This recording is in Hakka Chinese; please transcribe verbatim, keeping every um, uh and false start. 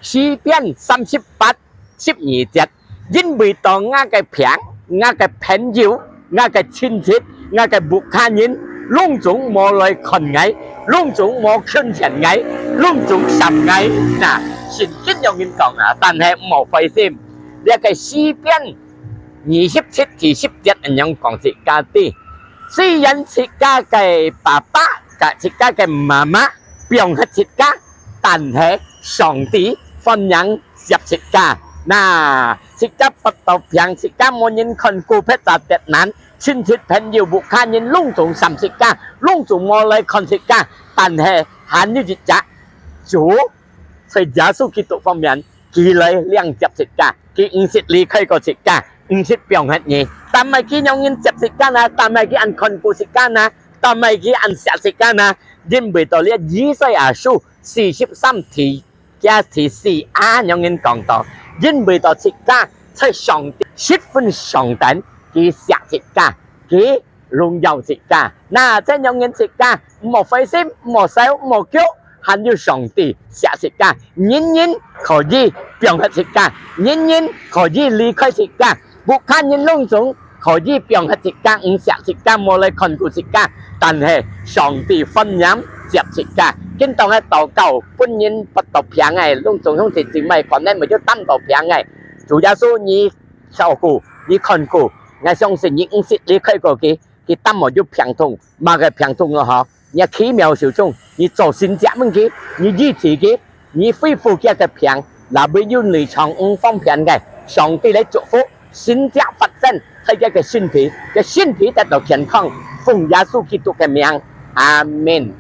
詩篇三十八十二節，因為到𠊎个病，𠊎个朋友，𠊎个親戚，𠊎个屋下人，攏總無來看𠊎，攏總無近前𠊎，攏總閃𠊎。那，聖經有人講啊，但係毋好灰心，這个詩篇二十七第十節恁樣講自家知，雖然自家个爸爸，甲自家个媽媽放忒自家，但係上帝歡迎接自家。那，自家發到病，自家無人看顧，別儕跌難，親戚朋友、屋下人攏總閃自家，攏總無來看自家，但係還有一隻主，在耶穌基督方面，佢來領接自家，佢毋識離開過自家，毋識放忒你。但係佢仰人接自家呢？但係佢恁看顧自家呢？但係佢恁惜自家呢？因為到這以賽亞書四十三第 佢第四啊，仰人講到，因為到自家在上帝，十分上等，佢惜自家，佢榮耀自家。那，這仰人自家，毋好灰心，毋好愁，毋好噭，還有上帝惜自家，人人可以放忒自家，人人可以離開自家，屋下人攏總可以放忒自家，毋惜自家，無來看顧自家，但係上帝歡迎接自家。今當个禱告，分人發到病个，攏總兄弟姊妹，可能會有擔到病个。主耶穌，你照顧，你看顧，𠊎相信你毋識離開過佢，佢擔無有病痛，麼个病痛都好，你奇妙手中，你做神蹟分佢，你醫治佢， 你恢復佢个病，若係有內臟毋方便个，上帝來祝福，神蹟發生在佢个身體，佢身體得到健康，奉耶穌基督个名，阿門。